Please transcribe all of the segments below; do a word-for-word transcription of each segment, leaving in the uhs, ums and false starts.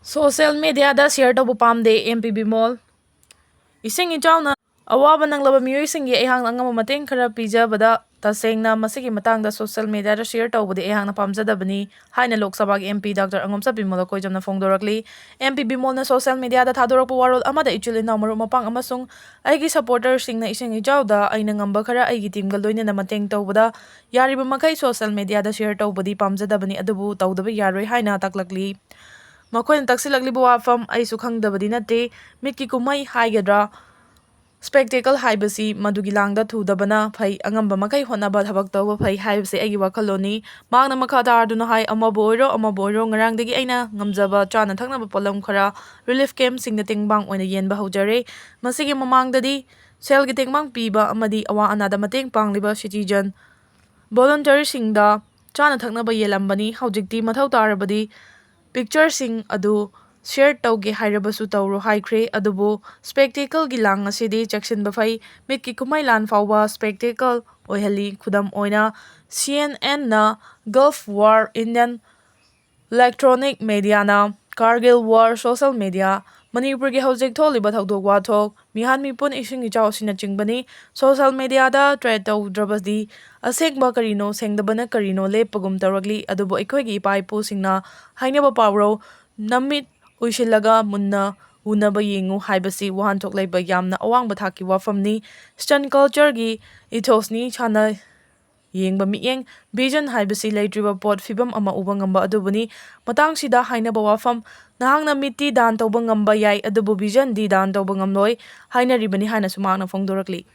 Social ꯃꯦꯗꯤꯌꯥꯗ ꯁꯤꯌꯔ ꯇꯧꯕ ꯄꯥꯝꯗꯦ, ꯑꯦꯝ ꯄꯤ ꯕꯤꯃꯣꯜ꯫ ꯏꯁꯤꯡ ꯏꯆꯥꯎꯅ ꯑꯋꯥꯕ ꯅꯪꯂꯕ ꯃꯤꯑꯣꯏꯁꯤꯡꯒꯤ ꯑꯩꯍꯥꯛꯅ ꯑꯉꯝꯕ ꯃꯇꯦꯡ ꯈꯔ ꯄꯤꯖꯕꯗ, ꯇꯁꯦꯡꯅ ꯃꯁꯤꯒꯤ ꯃꯇꯥꯡꯗ ꯁꯣꯁꯦꯜ ꯃꯦꯗꯤꯌꯥꯗ ꯁꯤꯌꯔ ꯇꯧꯕꯗꯤ ꯑꯩꯍꯥꯛꯅ ꯄꯥꯝꯖꯗꯕꯅꯤ ꯍꯥꯏꯅ ꯂꯣꯛ ꯁꯚꯥꯒꯤ M P doctor Angomcha Bimol ꯑꯩꯈꯣꯏꯖꯝꯅ ꯐꯣꯡꯗꯣꯔꯛꯂꯤ꯫ ꯑꯦꯝ ꯄꯤ ꯕꯤꯃꯣꯜꯅ ꯁꯣꯁꯦꯜ ꯃꯦꯗꯤꯌꯥꯗ ꯊꯥꯗꯣꯔꯛꯄ ꯋꯥꯔꯣꯜ ꯑꯃꯗ ꯏꯆꯤꯜ ꯏꯅꯥꯎ ꯃꯔꯨꯞ ꯃꯄꯥꯡ ꯑꯃꯁꯨꯡ ꯑꯩꯒꯤ ꯁꯄꯣꯔꯇꯔꯁꯤꯡꯅ ꯏꯁꯤꯡ ꯏꯆꯥꯎꯗ ꯑꯩꯅ ꯉꯝꯕ ꯈꯔ ꯑꯩꯒꯤ ꯇꯤꯝꯒ ꯂꯣꯏꯅꯅ ꯃꯇꯦꯡ ꯇꯧꯕꯗ ꯌꯥꯔꯤꯕ ꯃꯈꯩ ꯁꯣꯁꯦꯜ ꯃꯦꯗꯤꯌꯥꯗ ꯁꯤꯌꯔ ꯇꯧꯕꯗꯤ ꯄꯥꯝꯖꯗꯕꯅꯤ, ꯑꯗꯨꯕꯨ ꯇꯧꯗꯕ ꯌꯥꯔꯣꯏ ꯍꯥꯏꯅ ꯇꯥꯛꯂꯛꯂꯤ꯫ ꯃꯈꯣꯏꯅ ꯇꯛꯁꯤꯜꯂꯛꯂꯤꯕ ꯋꯥꯐꯝ ꯑꯩꯁꯨ ꯈꯪꯗꯕꯗꯤ ꯅꯠꯇꯦ꯫ ꯃꯤꯠꯀꯤ ꯀꯨꯝꯍꯩ ꯍꯥꯏꯒꯗ꯭ꯔꯥ, ꯁ꯭ꯄꯦꯛꯇꯦꯀꯜ ꯍꯥꯏꯕꯁꯤ ꯃꯗꯨꯒꯤ ꯂꯥꯡꯗ ꯊꯨꯗꯕꯅ ꯐꯩ, ꯑꯉꯝꯕ ꯃꯈꯩ ꯍꯣꯠꯅꯕ ꯊꯕꯛ ꯇꯧꯕ ꯐꯩ ꯍꯥꯏꯕꯁꯤ ꯑꯩꯒꯤ ꯋꯥꯈꯜꯂꯣꯟꯅꯤ꯫ ꯃꯍꯥꯛꯅ ꯃꯈꯥ ꯇꯥꯗꯨꯅ ꯍꯥꯏ, ꯑꯃꯕꯨ ꯑꯣꯏꯔꯣ, ꯑꯃꯕꯨ ꯑꯣꯏꯔꯣ, ꯉꯔꯥꯡꯗꯒꯤ ꯑꯩꯅ ꯉꯝꯖꯕ ꯆꯥꯅ ꯊꯛꯅꯕ ꯄꯣꯠꯂꯝ ꯈꯔ ꯔꯤꯂꯤꯐ ꯀꯦꯝꯞꯁꯤꯡꯗ ꯇꯦꯡꯕꯥꯡ ꯑꯣꯏꯅ ꯌꯦꯟꯕ ꯍꯧꯖꯔꯦ꯫ ꯃꯁꯤꯒꯤ ꯃꯃꯥꯡꯗꯗꯤ ꯁꯦꯜꯒꯤ ꯇꯦꯡꯕꯥꯡ ꯄꯤꯕ ꯑꯃꯗꯤ ꯑꯋꯥ ꯑꯅꯥꯗ ꯃꯇꯦꯡ ꯄꯥꯡꯂꯤꯕ ꯁꯤꯇꯤꯖꯟ ꯚꯣꯂꯨꯟꯇꯔꯤꯁꯤꯡꯗ ꯆꯥꯅ ꯊꯛꯅꯕ ꯌꯦꯜꯂꯝꯕꯅꯤ꯫ ꯍꯧꯖꯤꯛꯇꯤ ꯃꯊꯧ ꯇꯥꯔꯕꯗꯤ ꯄꯤꯛꯆꯔꯁꯤꯡ ꯑꯗꯨ ꯁꯤꯌꯔ ꯇꯧꯒꯦ ꯍꯥꯏꯔꯕꯁꯨ ꯇꯧꯔꯣ ꯍꯥꯏꯈ꯭ꯔꯦ꯫ ꯑꯗꯨꯕꯨ ꯁ꯭ꯄꯦꯛꯇꯦꯀꯜꯒꯤ ꯂꯥꯡ ꯑꯁꯤꯗꯤ ꯆꯦꯛꯁꯤꯟꯕ ꯐꯩ꯫ ꯃꯤꯠꯀꯤ ꯀꯨꯝꯍꯩ ꯂꯥꯟ ꯐꯥꯎꯕ ꯁ꯭ꯄꯦꯛꯇꯦꯀꯜ ꯑꯣꯏꯍꯜꯂꯤ꯫ ꯈꯨꯗꯝ ꯑꯣꯏꯅ, ꯁꯤ ꯑꯦꯟ ꯑꯦꯟꯅ ꯒꯜꯐ ꯋꯥꯔ, ꯏꯟꯗꯤꯌꯟ ꯏꯂꯦꯛꯇ꯭ꯔꯣꯅꯤꯛ ꯃꯦꯗꯤꯌꯥꯅ ꯀꯥꯔꯒꯤꯜ ꯋꯥꯔ, ꯁꯣꯁꯦꯜ ꯃꯦꯗꯤꯌꯥ, ꯃꯅꯤꯄꯨꯔꯒꯤ ꯍꯧꯖꯤꯛ ꯊꯣꯛꯂꯤꯕ ꯊꯧꯗꯣꯛ ꯋꯥꯊꯣꯛ, ꯃꯤꯍꯥꯟ ꯃꯤꯄꯨꯟ ꯏꯁꯤꯡ ꯏꯆꯥꯎ ꯑꯁꯤꯅꯆꯤꯡꯕꯅꯤ꯫ ꯁꯣꯁꯦꯜ ꯃꯦꯗꯤꯌꯥꯗ ꯇ꯭ꯔꯦꯠ ꯇꯧꯗ꯭ꯔꯕꯗꯤ ꯑꯁꯦꯡꯕ ꯀꯔꯤꯅꯣ, ꯁꯦꯡꯗꯕꯅ ꯀꯔꯤꯅꯣ ꯂꯦꯞꯄꯒꯨꯝ ꯇꯧꯔꯛꯂꯤ꯫ ꯑꯗꯨꯕꯨ ꯑꯩꯈꯣꯏꯒꯤ ꯏꯄꯥ ꯏꯄꯨꯁꯤꯡꯅ ꯍꯥꯏꯅꯕ ꯄꯥꯎꯔꯧ, "ꯅꯃꯤꯠ ꯎꯏꯁꯤꯜꯂꯒ ꯃꯨꯟꯅ ꯎꯅꯕ ꯌꯦꯡꯉꯨ" ꯍꯥꯏꯕꯁꯤ ꯋꯥꯍꯟꯊꯣꯛ ꯂꯩꯕ ꯌꯥꯝꯅ ꯑꯋꯥꯡꯕ ꯊꯥꯛꯀꯤ ꯋꯥꯐꯝꯅꯤ꯫ ꯏꯁꯇꯔꯟ ꯀꯜꯆꯔꯒꯤ ꯏꯊꯣꯁꯅꯤ꯫ ꯁꯥꯟꯅ ꯌꯦꯡꯕ ꯃꯤꯠꯌꯦꯡ, ꯚꯤꯖꯟ ꯍꯥꯏꯕꯁꯤ ꯂꯩꯇ꯭ꯔꯤꯕ ꯄꯣꯠ, ꯐꯤꯕꯝ ꯑꯃ ꯎꯕ ꯉꯝꯕ ꯑꯗꯨꯕꯨꯅꯤ꯫ ꯃꯇꯥꯡꯁꯤꯗ ꯍꯥꯏꯅꯕ ꯋꯥꯐꯝ, ꯅꯍꯥꯛꯅ ꯃꯤꯠꯇꯤ ꯗꯥꯟ ꯇꯧꯕ ꯉꯝꯕ ꯌꯥꯏ, ꯑꯗꯨꯕꯨ ꯚꯤꯖꯟꯗꯤ ꯗꯥꯟ ꯇꯧꯕ ꯉꯝꯂꯣꯏ ꯍꯥꯏꯅꯔꯤꯕꯅꯤ ꯍꯥꯏꯅꯁꯨ ꯃꯍꯥꯛꯅ ꯐꯣꯡꯗꯣꯔꯛꯂꯤ꯫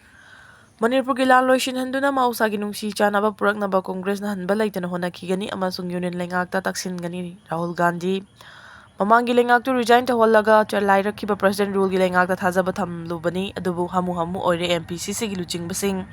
ꯃꯅꯤꯄꯨꯔꯒꯤ ꯂꯥꯟ ꯂꯣꯏꯁꯤꯟꯍꯟꯗꯨꯅ ꯃꯍꯧꯁꯥꯒꯤ ꯅꯨꯡꯁꯤ ꯆꯥꯟꯅꯕ ꯄꯨꯔꯛꯅꯕ ꯀꯣꯡꯒ꯭ꯔꯦꯁꯅ ꯍꯟꯕ ꯂꯩꯇꯅ ꯍꯣꯠꯅꯈꯤꯒꯅꯤ ꯑꯃꯁꯨꯡ ꯌꯨꯅꯤꯌꯟ ꯂꯩꯉꯥꯛꯇ ꯇꯛꯁꯤꯟꯒꯅꯤ, ꯔꯥꯍꯨꯜ ꯒꯥꯟꯙꯤ꯫ ꯃꯃꯥꯡꯒꯤ ꯂꯩꯉꯥꯛꯇꯨ ꯔꯤꯖꯥꯏꯟ ꯇꯧꯍꯜꯂꯒ ꯆꯂꯥꯏꯔꯛꯈꯤꯕ ꯄ꯭ꯔꯁꯤꯗꯦꯟ ꯔꯨꯜꯒꯤ ꯂꯩꯉꯥꯛꯇ ꯊꯥꯖꯕ ꯊꯝꯂꯨꯕꯅꯤ, ꯑꯗꯨꯕꯨ ꯍꯥꯃꯨ ꯍꯥꯃꯨ ꯑꯣꯏꯔꯦ ꯑꯦꯝ ꯄꯤ ꯁꯤ ꯁꯤꯒꯤ ꯂꯨꯆꯤꯡꯕꯁꯤꯡ꯫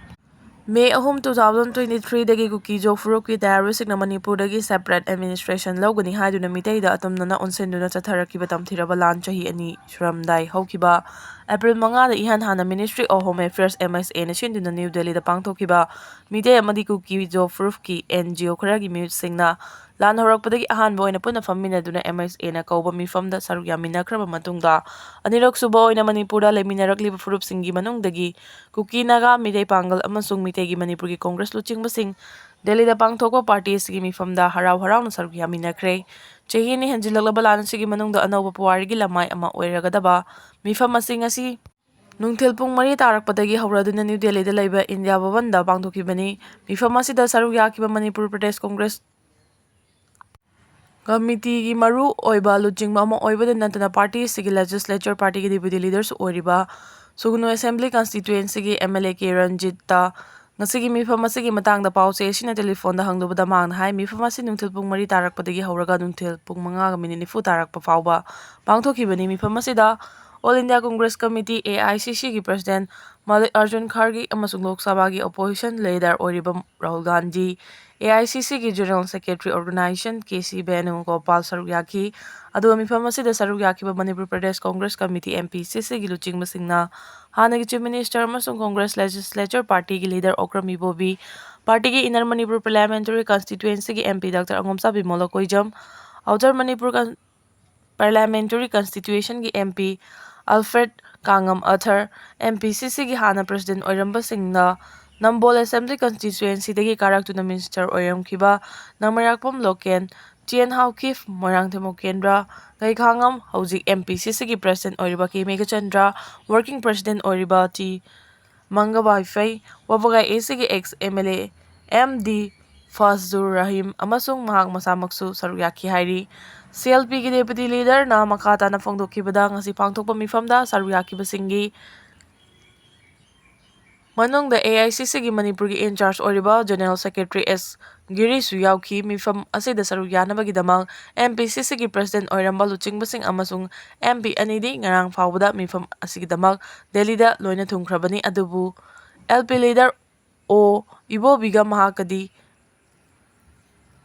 ꯃꯦ ꯑꯍꯨꯝ, two thousand twenty three ꯗꯒꯤ ꯀꯨꯀꯤꯖꯣ ꯐꯨꯔꯨꯞꯀꯤ ꯇꯦꯔꯣꯔꯤꯁꯁꯤꯡꯅ ꯃꯅꯤꯄꯨꯔꯗꯒꯤ ꯁꯦꯄꯔꯦꯠ ꯑꯦꯗꯃꯤꯅꯤꯁꯇ꯭ꯔꯦꯁꯟ ꯂꯧꯒꯅꯤ ꯍꯥꯏꯗꯨꯅ ꯃꯤꯇꯩꯗ ꯑꯇꯝꯅꯅ ꯑꯣꯟꯁꯤꯟꯗꯨꯅ ꯆꯠꯊꯔꯛꯈꯤꯕ ꯇꯝꯊꯤꯔꯕ ꯂꯥꯟ ꯆꯍꯤ ꯑꯅꯤ ꯁꯨꯔꯝꯗꯥꯏ ꯍꯧꯈꯤꯕ ꯑꯦꯄ꯭ꯔꯤꯜ ꯃꯉꯥꯗ ꯏꯍꯥꯟ ꯍꯥꯟꯅ Ministry of Home Affairs, M H A ꯅ ꯁꯤꯟꯗꯨꯅ ꯅ꯭ꯌꯨ ꯗꯦꯜꯂꯤꯗ ꯄꯥꯡꯊꯣꯛꯈꯤꯕ ꯃꯤꯇꯩ ꯑꯃꯗꯤ ꯀꯨꯀꯤꯖꯣ ꯐꯨꯔꯨꯞꯀꯤ ꯑꯦꯟ ꯖꯤ ꯑꯣ ꯈꯔꯒꯤ ꯃꯤꯍꯨꯠꯁꯤꯡꯅ ꯂꯥꯟ ꯍꯧꯔꯛꯄꯗꯒꯤ ꯑꯍꯥꯟꯕ ꯑꯣꯏꯅ ꯄꯨꯟꯅ ꯐꯝꯃꯤꯟꯅꯗꯨꯅ M S A ꯅ ꯀꯧꯕ ꯃꯤꯐꯝꯗ ꯁꯔꯨꯛ ꯌꯥꯃꯤꯟꯅꯈ꯭ꯔꯕ ꯃꯇꯨꯡꯗ, ꯑꯅꯤꯔꯛ ꯁꯨꯕ ꯑꯣꯏꯅ ꯃꯅꯤꯄꯨꯔꯗ ꯂꯩꯃꯤꯟꯅꯔꯛꯂꯤꯕ ꯐꯨꯔꯨꯞꯁꯤꯡꯒꯤ ꯃꯅꯨꯡꯗꯒꯤ ꯀꯨꯀꯤ, ꯅꯥꯒꯥ, ꯃꯤꯇꯩ ꯄꯥꯡꯒꯜ ꯑꯃꯁꯨꯡ ꯃꯤꯇꯩꯒꯤ ꯃꯅꯤꯄꯨꯔꯒꯤ ꯀꯣꯡꯒ꯭ꯔꯦꯁ ꯂꯨꯆꯤꯡꯕꯁꯤꯡ ꯗꯦꯜꯂꯤꯗ ꯄꯥꯡꯊꯣꯛꯄ ꯄꯥꯔꯇꯤ ꯑꯁꯤꯒꯤ ꯃꯤꯐꯝꯗ ꯍꯔꯥꯎ ꯍꯔꯥꯎꯅ ꯁꯔꯨꯛ ꯌꯥꯃꯤꯟꯅꯈ꯭ꯔꯦ꯫ ꯆꯍꯤ ꯑꯅꯤ ꯍꯦꯟꯖꯤꯜꯂꯛꯂꯕ ꯂꯥꯟ ꯑꯁꯤꯒꯤ ꯃꯅꯨꯡꯗ ꯑꯅꯧꯕ ꯄꯨꯋꯥꯔꯤꯒꯤ ꯂꯃꯥꯏ ꯑꯃ ꯑꯣꯏꯔꯒꯗꯕ ꯃꯤꯐꯝ ꯑꯁꯤ ꯉꯁꯤ ꯅꯨꯡꯊꯤꯜ ꯄꯨꯡ ꯃꯔꯤ ꯇꯥꯔꯛꯄꯗꯒꯤ ꯍꯧꯔꯗꯨꯅ ꯅ꯭ꯌꯨ ꯗꯦꯜꯂꯤꯗ ꯂꯩꯕ ꯏꯟꯗꯤꯌꯥ ꯚꯕꯟꯗ ꯄꯥꯡꯊꯣꯛꯈꯤꯕꯅꯤ꯫ ꯃꯤꯐꯝ ꯑꯁꯤꯗ ꯁꯔꯨꯛ ꯌꯥꯈꯤꯕ ꯃꯅꯤꯄꯨꯔ ꯄ꯭ꯔꯗꯦꯁ ꯀꯣꯡꯒ꯭ꯔꯦꯁ ꯀꯃꯤꯇꯤꯒꯤ ꯃꯔꯨ ꯑꯣꯏꯕ ꯂꯨꯆꯤꯡꯕ ꯑꯃ ꯑꯣꯏꯕꯗ ꯅꯠꯇꯅ ꯄꯥꯔꯇꯤ ꯑꯁꯤꯒꯤ ꯂꯦꯖꯤꯁꯂꯦꯆꯔ ꯄꯥꯔꯇꯤꯒꯤ ꯗꯦꯄ꯭ꯌꯨꯇꯤ ꯂꯤꯗꯔꯁꯨ ꯑꯣꯏꯔꯤꯕ ꯁꯨꯒꯅꯨ ꯑꯦꯁꯦꯝꯕ꯭ꯂꯤ ꯀꯟꯁꯇꯤꯇ꯭ꯋꯦꯟꯁꯤꯒꯤ M L A ꯀꯦ ꯔꯟꯖꯤꯠꯇ ꯉꯁꯤꯒꯤ ꯃꯤꯐꯝ ꯑꯁꯤꯒꯤ ꯃꯇꯥꯡꯗ ꯄꯥꯎ ꯆꯦ ꯑꯁꯤꯅ ꯇꯦꯂꯤꯐꯣꯟꯗ ꯍꯪꯂꯨꯕꯗ ꯃꯍꯥꯛꯅ ꯍꯥꯏ, ꯃꯤꯐꯝ ꯑꯁꯤ ꯅꯨꯡꯊꯤꯜ ꯄꯨꯡ ꯃꯔꯤ ꯇꯥꯔꯛꯄꯗꯒꯤ ꯍꯧꯔꯒ ꯅꯨꯡꯊꯤꯜ ꯄꯨꯡ ꯃꯉꯥꯒ ꯃꯤꯅꯤꯠ ꯅꯤꯐꯨ ꯇꯥꯔꯛꯄ ꯐꯥꯎꯕ ꯄꯥꯡꯊꯣꯛꯈꯤꯕꯅꯤ꯫ ꯃꯤꯐꯝ ꯑꯁꯤꯗ All India Congress Committee, A I C C ꯒꯤ ꯄ꯭ꯔꯁꯤꯗꯦꯟ ꯃꯜꯂꯤꯀꯥꯔꯖꯨꯟ ꯈꯥꯔꯒꯦ ꯑꯃꯁꯨꯡ ꯂꯣꯛ ꯁꯚꯥꯒꯤ ꯑꯣꯄꯣꯖꯤꯁꯟ ꯂꯤꯗꯔ ꯑꯣꯏꯔꯤꯕ Rahul Gandhi, A I C C ꯒꯤ general secretary organization K C Venugopal ꯁꯔꯨꯛ ꯌꯥꯈꯤ꯫ ꯑꯗꯨꯒ ꯃꯤꯐꯝ ꯑꯁꯤꯗ ꯁꯔꯨꯛ ꯌꯥꯈꯤꯕ Manipur Pradesh Congress committee, M P C C ꯒꯤ ꯂꯨꯆꯤꯡꯕꯁꯤꯡꯅ ꯍꯥꯟꯅꯒꯤ ꯆꯤꯐ ꯃꯤꯅꯤꯁꯇꯔ ꯑꯃꯁꯨꯡ ꯀꯣꯡꯒ꯭ꯔꯦꯁ ꯂꯦꯖꯤꯁꯂꯦꯆꯔ ꯄꯥꯔꯇꯤꯒꯤ ꯂꯤꯗꯔ ꯑꯣꯀ꯭ꯔꯝ ꯏꯕꯣꯕꯤ, ꯄꯥꯔꯇꯤꯒꯤ ꯏꯟꯅꯔ ꯃꯅꯤꯄꯨꯔ ꯄꯥꯔꯂꯤꯌꯥꯃꯦꯟꯇꯔꯤ ꯀꯟꯁꯇꯤꯇ꯭ꯋꯦꯟꯁꯤꯒꯤ M P doctor Angomcha Bimol Koijam, outer Manipur con-, parliamentary ꯀꯟꯁꯇꯤꯇ꯭ꯋꯦꯟꯁꯤꯒꯤ M P Alfred Kangam Arthur, M P C C ꯒꯤ ꯍꯥꯟꯅ ꯄ꯭ꯔꯁꯤꯗꯦꯟ ꯑꯣꯏꯔꯝꯕꯁꯤꯡꯅ ꯅꯝꯕꯣꯜ ꯑꯦꯁꯦꯝꯕ꯭ꯂꯤ ꯀꯟꯁꯇꯤꯇ꯭ꯋꯦꯟꯁꯤꯗꯒꯤ ꯀꯥꯔꯛꯇꯨꯅ ꯃꯤꯅꯤꯁꯇꯔ ꯑꯣꯏꯔꯝꯈꯤꯕ ꯅꯥꯃꯩꯔꯥꯛꯄꯝ ꯂꯣꯀꯦꯟ, ꯆꯦꯟ ꯍꯥꯎꯈꯤꯞ, ꯃꯣꯏꯔꯥꯡꯊꯦꯝ ꯎꯀꯦꯟꯗ꯭ꯔ, ꯒꯩꯈꯥꯉꯝ, ꯍꯧꯖꯤꯛ M P C C ꯒꯤ ꯄ꯭ꯔꯁꯤꯗꯦꯟ ꯑꯣꯏꯔꯤꯕ ꯀꯦ ꯃꯦꯘꯆꯟꯗ꯭ꯔ, ꯋꯥꯔꯀꯤꯡ ꯄ꯭ꯔꯁꯤꯗꯦꯟ ꯑꯣꯏꯔꯤꯕ ꯇꯤ ꯃꯪꯒꯕꯥꯏꯐꯩ, ꯋꯥꯕꯒꯥꯏ A C ꯒꯤ ex M L A M D ꯐꯖꯂꯨꯔ Rahim ꯑꯃꯁꯨꯡ ꯃꯍꯥꯛ ꯃꯁꯥꯃꯛꯁꯨ ꯁꯔꯨꯛ ꯌꯥꯈꯤ ꯍꯥꯏꯔꯤ꯫ C L P ꯒꯤ ꯗꯦꯄ꯭ꯌꯨꯇꯤ ꯂꯤꯗꯔꯅ ꯃꯈꯥ ꯇꯥꯅ ꯐꯣꯡꯗꯣꯛꯈꯤꯕꯗ, ꯉꯁꯤ ꯄꯥꯡꯊꯣꯛꯄ ꯃꯤꯐꯝꯗ ꯁꯔꯨꯛ ꯌꯥꯈꯤꯕꯁꯤꯡꯒꯤ ꯃꯅꯨꯡꯗ A I C C ꯒꯤ ꯃꯅꯤꯄꯨꯔꯒꯤ ꯏꯟꯆꯥꯔꯖ ꯑꯣꯏꯔꯤꯕ ꯖꯦꯅꯔꯦꯜ ꯁꯦꯀ꯭ꯔꯦꯇꯔꯤ ꯑꯦꯁ ꯒꯤꯔꯤꯁꯨ ꯌꯥꯎꯈꯤ꯫ ꯃꯤꯐꯝ ꯑꯁꯤꯗ ꯁꯔꯨꯛ ꯌꯥꯅꯕꯒꯤꯗꯃꯛ M P C C ꯒꯤ ꯄ꯭ꯔꯁꯤꯗꯦꯟ ꯑꯣꯏꯔꯝꯕ ꯂꯨꯆꯤꯡꯕꯁꯤꯡ ꯑꯃꯁꯨꯡ M P ꯑꯅꯤꯗꯤ ꯉꯔꯥꯡ ꯐꯥꯎꯕꯗ ꯃꯤꯐꯝ ꯑꯁꯤꯒꯤꯗꯃꯛ ꯗꯦꯜꯂꯤꯗ ꯂꯣꯏꯅ ꯊꯨꯡꯈ꯭ꯔꯕꯅꯤ꯫ ꯑꯗꯨꯕꯨ L P ꯂꯤꯗꯔ ꯑꯣ ꯏꯕꯣꯕꯤꯒ ꯃꯍꯥꯛꯀꯗꯤ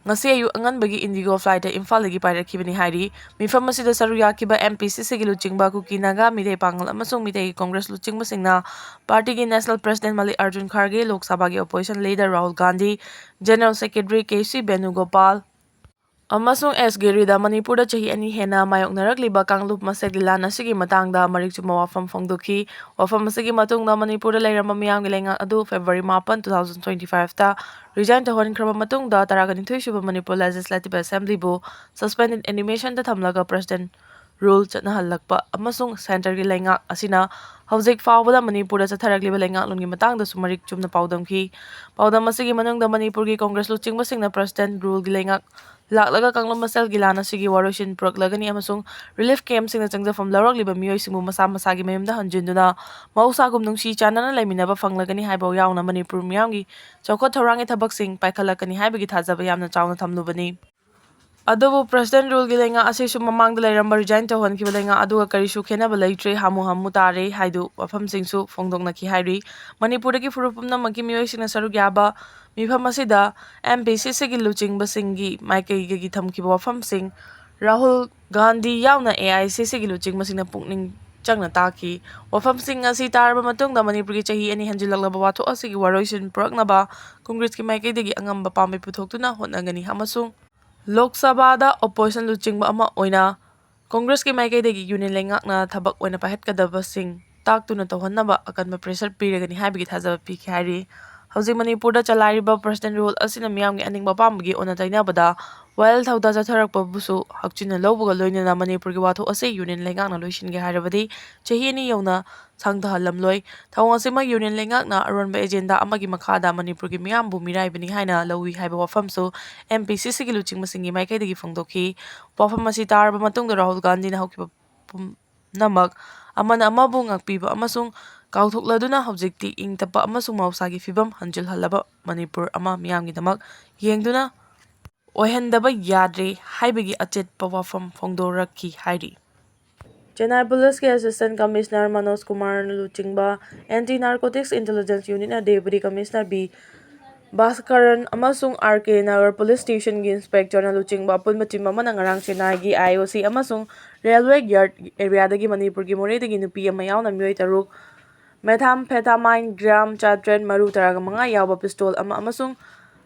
ꯉꯁꯤ ꯑꯌꯨꯛ ꯑꯉꯟꯕꯒꯤ ꯏꯟꯗꯤꯒꯣ ꯐ꯭ꯂꯥꯏꯠꯇ ꯏꯝꯐꯥꯜꯗꯒꯤ ꯄꯥꯏꯔꯛꯈꯤꯕꯅꯤ ꯍꯥꯏꯔꯤ꯫ ꯃꯤꯐꯝ ꯑꯁꯤꯗ ꯁꯔꯨꯛ ꯌꯥꯈꯤꯕ M P C C ꯒꯤ ꯂꯨꯆꯤꯡꯕ, ꯀꯨꯀꯤ, ꯅꯥꯒꯥ, ꯃꯤꯇꯩ ꯄꯥꯉꯜ ꯑꯃꯁꯨꯡ ꯃꯤꯇꯩꯒꯤ ꯀꯣꯡꯒ꯭ꯔꯦꯁ ꯂꯨꯆꯤꯡꯕꯁꯤꯡꯅ ꯄꯥꯔꯇꯤꯒꯤ ꯅꯦꯁꯅꯦꯜ ꯄ꯭ꯔꯁꯤꯗꯦꯟ ꯃꯜꯂꯤꯀꯥꯔꯖꯨꯟ ꯈꯥꯔꯒꯦ, ꯂꯣꯛ ꯁꯚꯥꯒꯤ opposition leader Rahul Gandhi, general secretary K C Venugopal, ꯑꯃꯁꯨꯡ ꯑꯦꯁ ꯒꯤꯔꯤꯗ ꯃꯅꯤꯄꯨꯔꯗ ꯆꯍꯤ ꯑꯅꯤ ꯍꯦꯟꯅ ꯃꯥꯌꯣꯛꯅꯔꯛꯂꯤꯕ ꯀꯥꯡꯂꯨꯞ ꯃꯁꯦꯒꯤ ꯂꯥꯟ ꯑꯁꯤꯒꯤ ꯃꯇꯥꯡꯗ ꯃꯔꯤꯛ ꯆꯨꯝꯕ ꯋꯥꯐꯝ ꯐꯣꯡꯗꯣꯛꯈꯤ꯫ ꯋꯥꯐꯝ ꯑꯁꯤꯒꯤ ꯃꯇꯨꯡꯗ ꯃꯅꯤꯄꯨꯔꯗ ꯂꯩꯔꯝꯕ ꯃꯤꯌꯥꯝꯒꯤ ꯂꯩꯉꯥꯛ ꯑꯗꯨ February ꯃꯥꯄꯟ, two thousand twenty five ꯇ resign ꯇꯧꯍꯟꯈ꯭ꯔꯕ ꯃꯇꯨꯡꯗ, ꯇꯔꯥꯅꯤꯊꯣꯏ ꯁꯨꯕ ꯃꯅꯤꯄꯨꯔ Legislative Assembly ꯕꯨ suspended animation ꯗ ꯊꯝꯂꯒ President Rule ꯆꯠꯅꯍꯜꯂꯛꯄ ꯑꯃꯁꯨꯡ centre ꯒꯤ ꯂꯩꯉꯥꯛ ꯑꯁꯤꯅ ꯍꯧꯖꯤꯛ ꯐꯥꯎꯕꯗ ꯃꯅꯤꯄꯨꯔꯗ ꯆꯠꯊꯔꯛꯂꯤꯕ ꯂꯩꯉꯥꯛꯂꯣꯟꯒꯤ ꯃꯇꯥꯡꯗꯁꯨ ꯃꯔꯤꯛ ꯆꯨꯝꯅ ꯄꯥꯎꯗꯝꯈꯤ꯫ ꯄꯥꯎꯗꯝ ꯑꯁꯤꯒꯤ ꯃꯅꯨꯡꯗ ꯃꯅꯤꯄꯨꯔꯒꯤ Congress ꯂꯨꯆꯤꯡꯕꯁꯤꯡꯅ President Rule ꯒꯤ ꯂꯩꯉꯥꯛ ꯂꯥꯛꯂꯒ ꯀꯥꯡꯂꯨꯞ ꯃꯁꯦꯜꯒꯤ ꯂꯥꯟ ꯑꯁꯤꯒꯤ ꯋꯥꯔꯣꯏꯁꯤꯟ ꯄꯨꯔꯛꯂꯒꯅꯤ ꯑꯃꯁꯨꯡ relief camp ꯁꯤꯡꯗ ꯆꯪꯖꯐꯝ ꯂꯧꯔꯛꯂꯤꯕ ꯃꯤꯑꯣꯏꯁꯤꯡꯕꯨ ꯃꯁꯥ ꯃꯁꯥꯒꯤ ꯃꯌꯨꯝꯗ ꯍꯟꯖꯤꯟꯗꯨꯅ ꯃꯍꯧꯁꯥꯒꯨꯝ ꯅꯨꯡꯁꯤ ꯆꯥꯟꯅꯅ ꯂꯩꯃꯤꯟꯅꯕ ꯐꯪꯂꯒꯅꯤ ꯍꯥꯏꯕ ꯌꯥꯎꯅ ꯃꯅꯤꯄꯨꯔ ꯃꯤꯌꯥꯝꯒꯤ ꯆꯥꯎꯈꯠ ꯊꯧꯔꯥꯡꯒꯤ ꯊꯕꯛꯁꯤꯡ ꯄꯥꯏꯈꯠꯂꯛꯀꯅꯤ ꯍꯥꯏꯕꯒꯤ ꯊꯥꯖꯕ ꯌꯥꯝꯅ ꯆꯥꯎꯅ ꯊꯝꯂꯨꯕꯅꯤ꯫ ꯑꯗꯨꯕꯨ President Rule ꯒꯤ ꯂꯩꯉꯥꯛ ꯑꯁꯤꯁꯨ ꯃꯃꯥꯡꯗ ꯂꯩꯔꯝꯕ resign ꯇꯧꯍꯟꯈꯤꯕ ꯂꯩꯉꯥꯛ ꯑꯗꯨꯒ ꯀꯔꯤꯁꯨ ꯈꯦꯠꯅꯕ ꯂꯩꯇ꯭ꯔꯦ, ꯍꯥꯃꯨ ꯍꯥꯃꯨ ꯇꯥꯔꯦ ꯍꯥꯏꯗꯨ ꯋꯥꯐꯝꯁꯤꯡꯁꯨ ꯐꯣꯡꯗꯣꯛꯅꯈꯤ ꯍꯥꯏꯔꯤ꯫ ꯃꯅꯤꯄꯨꯔꯗꯒꯤ ꯐꯨꯔꯨꯞ ꯄꯨꯝꯅꯃꯛꯀꯤ ꯃꯤꯑꯣꯏꯁꯤꯡꯅ ꯁꯔꯨꯛ ꯌꯥꯕ ꯃꯤꯐꯝ ꯑꯁꯤꯗ M P C C ꯒꯤ ꯂꯨꯆꯤꯡꯕꯁꯤꯡꯒꯤ ꯃꯥꯏꯀꯩꯗꯒꯤ ꯊꯝꯈꯤꯕ ꯋꯥꯐꯝꯁꯤꯡ ꯔꯥꯍꯨꯜ ꯒꯥꯟꯙꯤ ꯌꯥꯎꯅ A I C C ꯒꯤ ꯂꯨꯆꯤꯡꯕꯁꯤꯡꯅ ꯄꯨꯛꯅꯤꯡ ꯆꯪꯅ ꯇꯥꯈꯤ꯫ ꯋꯥꯐꯝꯁꯤꯡ ꯑꯁꯤ ꯇꯥꯔꯕ ꯃꯇꯨꯡꯗ ꯃꯅꯤꯄꯨꯔꯒꯤ ꯆꯍꯤ ꯑꯅꯤ ꯍꯦꯟꯖꯤꯜꯂꯛꯂꯕ ꯋꯥꯊꯣꯛ ꯑꯁꯤꯒꯤ ꯋꯥꯔꯣꯏꯁꯤꯟ ꯄꯨꯔꯛꯅꯕ Congress ꯀꯤ ꯃꯥꯏꯀꯩꯗꯒꯤ ꯑꯉꯝꯕ ꯄꯥꯝꯕꯩ ꯄꯨꯊꯣꯛꯇꯨꯅ ꯍꯣꯠꯅꯒꯅꯤ ꯑꯃꯁꯨꯡ ꯂꯣꯛ ꯁꯚꯥꯗ opposition ꯂꯨꯆꯤꯡꯕ ꯑꯃ ꯑꯣꯏꯅ Congress ꯀꯤ ꯃꯥꯏꯀꯩꯗꯒꯤ Union ꯂꯩꯉꯥꯛꯅ ꯊꯕꯛ ꯑꯣꯏꯅ ꯄꯥꯏꯈꯠꯀꯗꯕꯁꯤꯡ ꯇꯥꯛꯇꯨꯅ ꯇꯧꯍꯟꯅꯕ ꯑꯀꯟꯕ pressure ꯄꯤꯔꯒꯅꯤ ꯍꯥꯏꯕꯒꯤ ꯊꯥꯖꯕ ꯄꯤꯈꯤ ꯍꯥꯏꯔꯤ꯫ ꯍꯧꯖꯤꯛ ꯃꯅꯤꯄꯨꯔꯗ ꯆꯂꯥꯏꯔꯤꯕ President Rule ꯑꯁꯤꯅ ꯃꯤꯌꯥꯝꯒꯤ ꯑꯅꯤꯡꯕ ꯑꯄꯥꯝꯕꯒꯤ ꯑꯣꯟꯅ ꯇꯩꯅꯕꯗ ꯋꯥꯌꯦꯜ ꯊꯧꯗꯥ ꯆꯠꯊꯔꯛꯄꯕꯨꯁꯨ ꯍꯛꯆꯤꯟꯅ ꯂꯧꯕꯒ ꯂꯣꯏꯅꯅ ꯃꯅꯤꯄꯨꯔꯒꯤ ꯋꯥꯊꯣꯛ ꯑꯁꯤ Union ꯂꯩꯉꯥꯛꯅ ꯂꯣꯏꯁꯤꯟꯒꯦ ꯍꯥꯏꯔꯕꯗꯤ ꯆꯍꯤ ꯑꯅꯤ ꯌꯧꯅ ꯁꯥꯡꯊꯍꯜꯂꯝꯂꯣꯏ꯫ ꯊꯧꯑꯣꯡ ꯑꯁꯤꯃꯛ Union ꯂꯩꯉꯥꯛꯅ ꯑꯔꯣꯟꯕ agenda ꯑꯃꯒꯤ ꯃꯈꯥꯗ ꯃꯅꯤꯄꯨꯔꯒꯤ ꯃꯤꯌꯥꯝꯕꯨ ꯃꯤꯔꯥꯏꯕꯅꯤ ꯍꯥꯏꯅ ꯂꯧꯏ ꯍꯥꯏꯕ ꯋꯥꯐꯝꯁꯨ M P C C ꯒꯤ ꯂꯨꯆꯤꯡꯕꯁꯤꯡꯒꯤ ꯃꯥꯏꯀꯩꯗꯒꯤ ꯐꯣꯡꯗꯣꯛꯈꯤ꯫ ꯋꯥꯐꯝ ꯑꯁꯤ ꯇꯥꯔꯕ ꯃꯇꯨꯡꯗ ꯔꯥꯍꯨꯜ ꯒꯥꯟꯙꯤꯅ ꯍꯧꯈꯤꯕ ꯄꯨꯝꯅꯃꯛ ꯑꯃꯅ ꯑꯃꯕꯨ ꯉꯥꯛꯄꯤꯕ ꯑꯃꯁꯨꯡ ꯀꯥꯎꯊꯣꯛꯂꯗꯨꯅ ꯍꯧꯖꯤꯛꯇꯤ ꯏꯪ ꯇꯞꯄ ꯑꯃꯁꯨꯡ ꯃꯍꯧꯁꯥꯒꯤ ꯐꯤꯕꯝ ꯍꯟꯖꯤꯜꯍꯜꯂꯕ ꯃꯅꯤꯄꯨꯔ ꯑꯃ ꯃꯤꯌꯥꯝꯒꯤꯗꯃꯛ ꯌꯦꯡꯗꯨꯅ ꯑꯣꯏꯍꯟꯗꯕ ꯌꯥꯗ꯭ꯔꯦ ꯍꯥꯏꯕꯒꯤ ꯑꯆꯦꯠꯄ ꯋꯥꯐꯝ ꯐꯣꯡꯗꯣꯔꯛꯈꯤ ꯍꯥꯏꯔꯤ꯫ ꯆꯦꯟꯅꯥꯏ ꯄꯨꯂꯤꯁꯀꯤ Assistant Commissioner ꯃꯅꯣꯖ ꯀꯨꯃꯥꯔꯅ ꯂꯨꯆꯤꯡꯕ Anti Narcotics Intelligence Unit ꯅ Deputy Commissioner B ꯚꯥꯁꯀꯔꯟ ꯑꯃꯁꯨꯡ R K Nagar Police Station ꯒꯤ Inspector ꯅ ꯂꯨꯆꯤꯡꯕ ꯑꯄꯨꯟꯕ team ꯑꯃꯅ ꯉꯔꯥꯡ ꯆꯦꯟꯅꯥꯏꯒꯤ I O C ꯑꯃꯁꯨꯡ Railway Guard area ꯗꯒꯤ ꯃꯅꯤꯄꯨꯔꯒꯤ ꯃꯣꯔꯦꯗꯒꯤ ꯅꯨꯄꯤ ꯑꯃ ꯌꯥꯎꯅ ꯃꯤꯑꯣꯏ ꯇꯔꯨꯛ, methamphetamine gram ꯆꯥꯇ꯭ꯔꯦꯠ, ꯃꯔꯨ ꯇꯔꯥꯒ ꯃꯉꯥ ꯌꯥꯎꯕ pistol ꯑꯃ ꯑꯃꯁꯨꯡ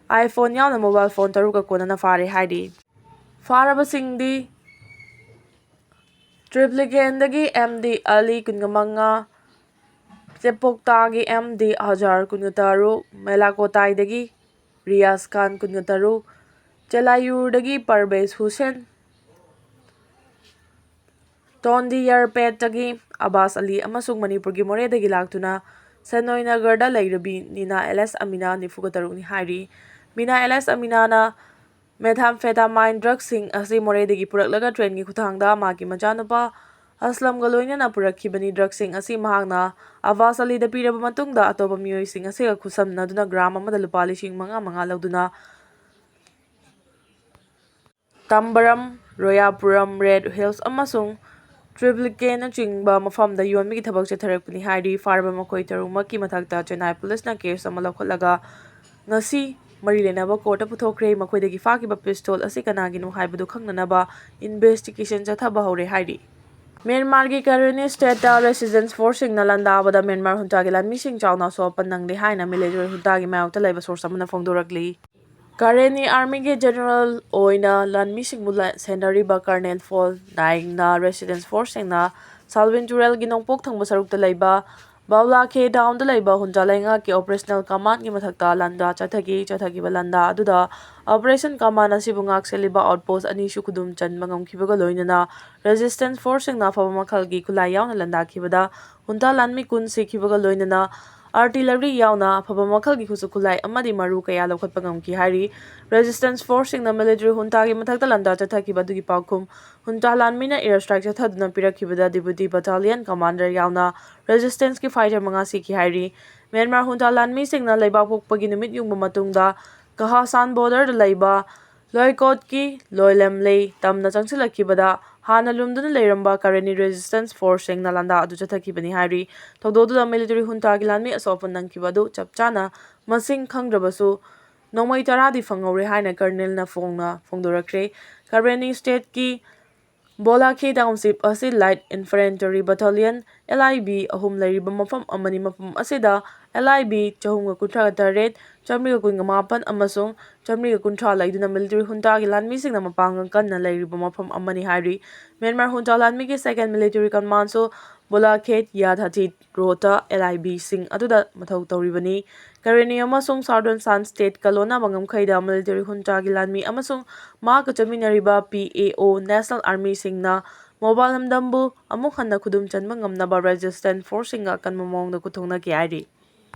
iPhone ꯌꯥꯎꯅ mobile phone ꯇꯔꯨꯛꯀ ꯀꯣꯟꯅꯅ ꯐꯥꯔꯦ ꯍꯥꯏꯔꯤ꯫ ꯐꯥꯔꯕꯁꯤꯡꯗꯤ ꯇ꯭ꯔꯤꯄ꯭ꯂꯤꯀꯦꯟꯗꯒꯤ ꯑꯦꯝ ꯗꯤ ꯑꯂꯤ ꯀꯨꯟꯃꯉꯥ, ꯆꯦꯄꯣꯛꯇꯥꯒꯤ ꯑꯦꯝ ꯗꯤ ꯍꯖꯥꯔ ꯀꯨꯟꯇꯔꯨꯛ, ꯃꯦꯂꯥꯀꯣꯇꯥꯏꯗꯒꯤ ꯔꯤꯌꯥꯖ ꯈꯥꯟ ꯀꯨꯟꯇꯔꯨꯛ, ꯆꯦꯂꯥꯌꯨꯔꯗꯒꯤ ꯄꯔꯕꯦꯖ ꯍꯨꯁꯦꯟ, ꯇꯣꯟꯗꯤꯌꯔꯄꯦꯠꯇꯒꯤ ꯑꯕꯥꯁ ꯑꯂꯤ ꯑꯃꯁꯨꯡ ꯃꯅꯤꯄꯨꯔꯒꯤ ꯃꯣꯔꯦꯗꯒꯤ ꯂꯥꯛꯇꯨꯅ ꯁꯦꯅꯣꯏ ꯅꯒꯔꯗ ꯂꯩꯔꯕꯤ ꯃꯤꯅꯥ ꯑꯦꯜ ꯑꯦꯁ ꯑꯃꯤꯅꯥ ꯅꯤꯐꯨꯒ ꯇꯔꯨꯛꯅꯤ ꯍꯥꯏꯔꯤ꯫ ꯃꯤꯅꯥ ꯑꯦꯜ ꯑꯦꯁ ꯑꯃꯤꯅꯥꯅ methamphetamine ꯗ꯭ꯔꯒꯁꯤꯡ ꯑꯁꯤ ꯃꯣꯔꯦꯗꯒꯤ ꯄꯨꯔꯛꯂꯒ ꯇ꯭ꯔꯦꯟꯒꯤ ꯈꯨꯊꯥꯡꯗ ꯃꯍꯥꯛꯀꯤ ꯃꯆꯥꯅꯨꯄꯥ ꯑꯁꯂꯝꯒ ꯂꯣꯏꯅꯅ ꯄꯨꯔꯛꯈꯤꯕꯅꯤ꯫ ꯗ꯭ꯔꯒꯁꯤꯡ ꯑꯁꯤ ꯃꯍꯥꯛꯅ ꯑꯕꯥꯁ ꯑꯂꯤꯗ ꯄꯤꯔꯕ ꯃꯇꯨꯡꯗ ꯑꯇꯣꯞꯄ ꯃꯤꯑꯣꯏꯁꯤꯡ ꯑꯁꯤꯒ ꯈꯨꯠꯁꯝꯅꯗꯨꯅ ꯒ꯭ꯔꯥꯝ ꯑꯃꯗ ꯂꯨꯄꯥ ꯂꯤꯁꯤꯡ ꯃꯉꯥ ꯃꯉꯥ ꯂꯧꯗꯨꯅ ꯇꯝꯕꯔꯝ, ꯔꯣꯌꯥꯄꯨꯔꯝ, ꯔꯦꯗ ꯍꯤꯜꯁ ꯑꯃꯁꯨꯡ ꯇ꯭ꯔꯤꯄ꯭ꯂꯤꯀꯦꯟꯅꯆꯤꯡꯕ ꯃꯐꯝꯗ ꯌꯣꯟꯕꯒꯤ ꯊꯕꯛ ꯆꯠꯊꯔꯛꯄꯅꯤ ꯍꯥꯏꯔꯤ꯫ ꯐꯥꯔꯕ ꯃꯈꯣꯏ ꯇꯔꯨꯛꯃꯛꯀꯤ ꯃꯊꯛꯇ ꯆꯦꯟꯅꯥꯏ ꯄꯨꯂꯤꯁꯅ ꯀꯦꯁ ꯑꯃ ꯂꯧꯈꯠꯂꯒ ꯉꯁꯤ ꯃꯔꯤ ꯂꯩꯅꯕ ꯀꯣꯔꯠꯇ ꯄꯨꯊꯣꯛꯈ꯭ꯔꯦ꯫ ꯃꯈꯣꯏꯗꯒꯤ ꯐꯥꯈꯤꯕ ꯄꯤꯁꯇꯣꯜ ꯑꯁꯤ ꯀꯅꯥꯒꯤꯅꯣ ꯍꯥꯏꯕꯗꯨ ꯈꯪꯅꯅꯕ ꯏꯟꯚꯦꯁꯇꯤꯒꯦꯁꯟ ꯆꯠꯊꯕ ꯍꯧꯔꯦ ꯍꯥꯏꯔꯤ꯫ ꯃ꯭ꯌꯥꯟꯃꯥꯔꯒꯤ ꯀꯥꯔꯦꯅꯤ ꯁ꯭ꯇꯦꯠꯇ ꯔꯦꯁꯤꯁꯇꯦꯟꯁ ꯐꯣꯔꯁꯁꯤꯡꯅ ꯂꯥꯟꯗꯥꯕꯗ ꯃ꯭ꯌꯥꯟꯃꯥꯔ ꯍꯨꯟꯇꯥꯒꯤ ꯂꯥꯟꯃꯤꯁꯤꯡ ꯆꯥꯎꯅ ꯑꯁꯣꯛ ꯑꯄꯟ ꯅꯪꯂꯦ ꯍꯥꯏꯅ ꯃꯤꯂꯤꯇꯔꯤ ꯍꯨꯟꯇꯥꯒꯤ ꯃꯥꯌꯣꯛꯇ ꯂꯩꯕ ꯁꯣꯔꯁ ꯑꯃꯅ ꯐꯣꯡꯗꯣꯔꯛꯂꯤ꯫ ꯀꯥꯔꯦꯅꯤ ꯑꯥꯔꯃꯤꯒꯤ ꯖꯦꯅꯔꯦꯜ ꯑꯣꯏꯅ ꯂꯥꯟꯃꯤꯁꯤꯡꯕꯨ ꯂ-, ꯁꯦꯟꯅꯔꯤꯕ ꯀꯔꯅꯦꯜ ꯐꯣꯜ ꯅꯥꯏꯡꯅ ꯔꯦꯁꯤꯗꯦꯟꯁ ꯐꯣꯔꯁꯁꯤꯡꯅ ꯁꯥꯜꯋꯤꯟ ꯇꯨꯔꯦꯜꯒꯤ ꯅꯣꯡꯄꯣꯛ ꯊꯪꯕ ꯁꯔꯨꯛꯇ ꯂꯩꯕ ꯕꯥꯎꯂꯥꯈꯦ ꯇꯥꯎꯟꯗ ꯂꯩꯕ ꯍꯨꯟꯇꯥ ꯂꯩꯉꯥꯛꯀꯤ ꯑꯣꯄꯔꯦꯁꯅꯦꯜ ꯀꯃꯥꯟꯒꯤ ꯃꯊꯛꯇ ꯂꯥꯟꯗꯥ ꯆꯠꯊꯈꯤ꯫ ꯆꯠꯊꯈꯤꯕ ꯂꯥꯟꯗꯥ ꯑꯗꯨꯗ ꯑꯣꯄꯔꯦꯁꯟ ꯀꯃꯥꯟ ꯑꯁꯤꯕꯨ ꯉꯥꯛꯁꯦꯜꯂꯤꯕ ꯑꯥꯎꯠꯄꯣꯁ ꯑꯅꯤꯁꯨ ꯈꯨꯗꯨꯝ ꯆꯟꯕ ꯉꯝꯈꯤꯕꯒ ꯂꯣꯏꯅꯅ ꯔꯦꯁꯤꯁꯇꯦꯟꯁ ꯐꯣꯔꯁꯁꯤꯡꯅ ꯑꯐꯕ ꯃꯈꯜꯒꯤ ꯈꯨꯠꯂꯥꯏ ꯌꯥꯎꯅ ꯂꯥꯟꯗꯥꯈꯤꯕꯗ ꯍꯨꯟꯇꯥ ꯂꯥꯟꯃꯤ ꯀꯨꯟ ꯁꯤꯈꯤꯕꯒ ꯂꯣꯏꯅꯅ ꯑꯥꯔꯇꯤꯂꯔꯤ ꯌꯥꯎꯅ ꯑꯐꯕ ꯃꯈꯜꯒꯤ ꯈꯨꯠꯁꯨ ꯈꯨꯠꯂꯥꯏ ꯑꯃꯗꯤ ꯃꯔꯨ ꯀꯌꯥ ꯂꯧꯈꯠꯄ ꯉꯝꯈꯤ ꯍꯥꯏꯔꯤ꯫ ꯔꯦꯁꯤꯁꯇꯦꯟꯁ ꯐꯣꯔꯁꯁꯤꯡꯅ ꯃꯤꯂꯤꯇꯔꯤ ꯍꯨꯟꯇꯥꯒꯤ ꯃꯊꯛꯇ ꯂꯥꯟꯗꯥ ꯆꯠꯊꯈꯤꯕ ꯑꯗꯨꯒꯤ ꯄꯥꯎꯈꯨꯝ ꯍꯨꯟꯇꯥ ꯂꯥꯟꯃꯤꯅ air strike ꯆꯠꯊꯗꯨꯅ ꯄꯤꯔꯛꯈꯤꯕꯗ deputy battalion commander ꯌꯥꯎꯅ ꯔꯦꯁꯤꯁꯇꯦꯟꯁꯀꯤ ꯐꯥꯏꯇꯔ ꯃꯉꯥ ꯁꯤꯈꯤ ꯍꯥꯏꯔꯤ꯫ ꯃ꯭ꯌꯥꯟꯃꯥꯔ ꯍꯨꯟꯇꯥ ꯂꯥꯟꯃꯤꯁꯤꯡꯅ ꯂꯩꯕꯥꯛ ꯄꯣꯛꯄꯒꯤ ꯅꯨꯃꯤꯠ ꯌꯨꯡꯕ ꯃꯇꯨꯡꯗ ꯀꯍꯥꯁꯥꯟ ꯕꯣꯔꯗꯔꯗ ꯂꯩꯕ ꯂꯣꯏꯀꯣꯠꯀꯤ ꯂꯣꯏꯂꯦꯝꯂꯦ ꯇꯝꯅ ꯆꯪꯁꯤꯜꯂꯛꯈꯤꯕꯗ ꯍꯥꯟꯅ ꯂꯨꯝꯗꯨꯅ ꯂꯩꯔꯝꯕ ꯀꯥꯔꯦꯅꯤ ꯔꯦꯁꯤꯁꯇꯦꯟꯁ ꯐꯣꯔꯁꯁꯤꯡꯅ ꯂꯥꯟꯗꯥ ꯑꯗꯨ ꯆꯠꯊꯈꯤꯕꯅꯤ ꯍꯥꯏꯔꯤ꯫ ꯊꯧꯗꯣꯛ ꯑꯗꯨꯗ ꯃꯤꯂꯤꯇꯔꯤ ꯍꯨꯟꯇꯥꯒꯤ ꯂꯥꯟꯃꯤ ꯑꯁꯣꯛ ꯑꯄꯟ ꯅꯪꯈꯤꯕ ꯑꯗꯨ ꯆꯞ ꯆꯥꯅ ꯃꯁꯤꯡ ꯈꯪꯗ꯭ꯔꯕꯁꯨ ꯅꯣꯡꯃꯩ ꯇꯔꯥꯗꯤ ꯐꯪꯍꯧꯔꯦ ꯍꯥꯏꯅ ꯀꯔꯅꯦꯜꯅ ꯐꯣꯡꯅ ꯐꯣꯡꯗꯣꯔꯛꯈ꯭ꯔꯦ꯫ ꯀꯥꯔꯦꯅꯤ ꯁ꯭ꯇꯦꯠꯀꯤ ꯕꯣꯂꯥꯈꯦ ꯇꯥꯎꯟꯁꯤꯞ ꯑꯁꯤ ꯂꯥꯏꯠ ꯏꯟꯐꯦꯟꯇ꯭ꯔꯤ ꯕꯠꯇꯥꯂꯤꯌꯟ, ꯑꯦꯜ ꯑꯥꯏ ꯕꯤ, ꯑꯍꯨꯝ ꯂꯩꯔꯤꯕ ꯃꯐꯝ ꯑꯃꯅꯤ꯫ ꯃꯐꯝ ꯑꯁꯤꯗ L I B ꯆꯍꯨꯝꯒ ꯀꯨꯟꯊ꯭ꯔꯥꯒ ꯇꯔꯦꯠ, ꯆꯥꯃꯔꯤꯒ ꯀꯨꯟꯒ ꯃꯥꯄꯟ ꯑꯃꯁꯨꯡ ꯆꯥꯃꯔꯤꯒ ꯀꯨꯟꯊ꯭ꯔꯥ ꯂꯩꯗꯨꯅ military juntaꯒꯤ ꯂꯥꯟꯃꯤꯁꯤꯡꯅ ꯃꯄꯥꯡꯒꯜ ꯀꯟꯅ ꯂꯩꯔꯤꯕ ꯃꯐꯝ ꯑꯃꯅꯤ ꯍꯥꯏꯔꯤ꯫ ꯃ꯭ꯌꯥꯟꯃꯥꯔ junta ꯂꯥꯟꯃꯤꯒꯤ second military commandꯁꯨ ꯕꯣꯂꯥꯈꯦꯠ ꯌꯥꯊꯥꯊꯤꯠ ꯔꯣꯗꯇ L I Bꯁꯤꯡ ꯑꯗꯨꯗ ꯃꯊꯧ ꯇꯧꯔꯤꯕꯅꯤ꯫ ꯀꯔꯦꯅꯤ ꯑꯃꯁꯨꯡ Southern Shan stateꯀ ꯂꯣꯟꯅꯕ ꯉꯝꯈꯩꯗ military juntaꯒꯤ ꯂꯥꯟꯃꯤ ꯑꯃꯁꯨꯡ ꯃꯍꯥꯛꯀ ꯆꯠꯃꯤꯟꯅꯔꯤꯕ P A O National Armyꯁꯤꯡꯅ ꯃꯣꯕꯥꯏꯜ ꯂꯝꯗꯝꯕꯨ ꯑꯃꯨꯛ ꯍꯟꯅ ꯈꯨꯗꯨꯝ ꯆꯟꯕ ꯉꯝꯅꯕ resistance forceꯁꯤꯡꯒ ꯑꯀꯟꯕ ꯃꯑꯣꯡꯗ ꯈꯨꯠꯊꯣꯛꯅꯈꯤ ꯍꯥꯏꯔꯤ꯫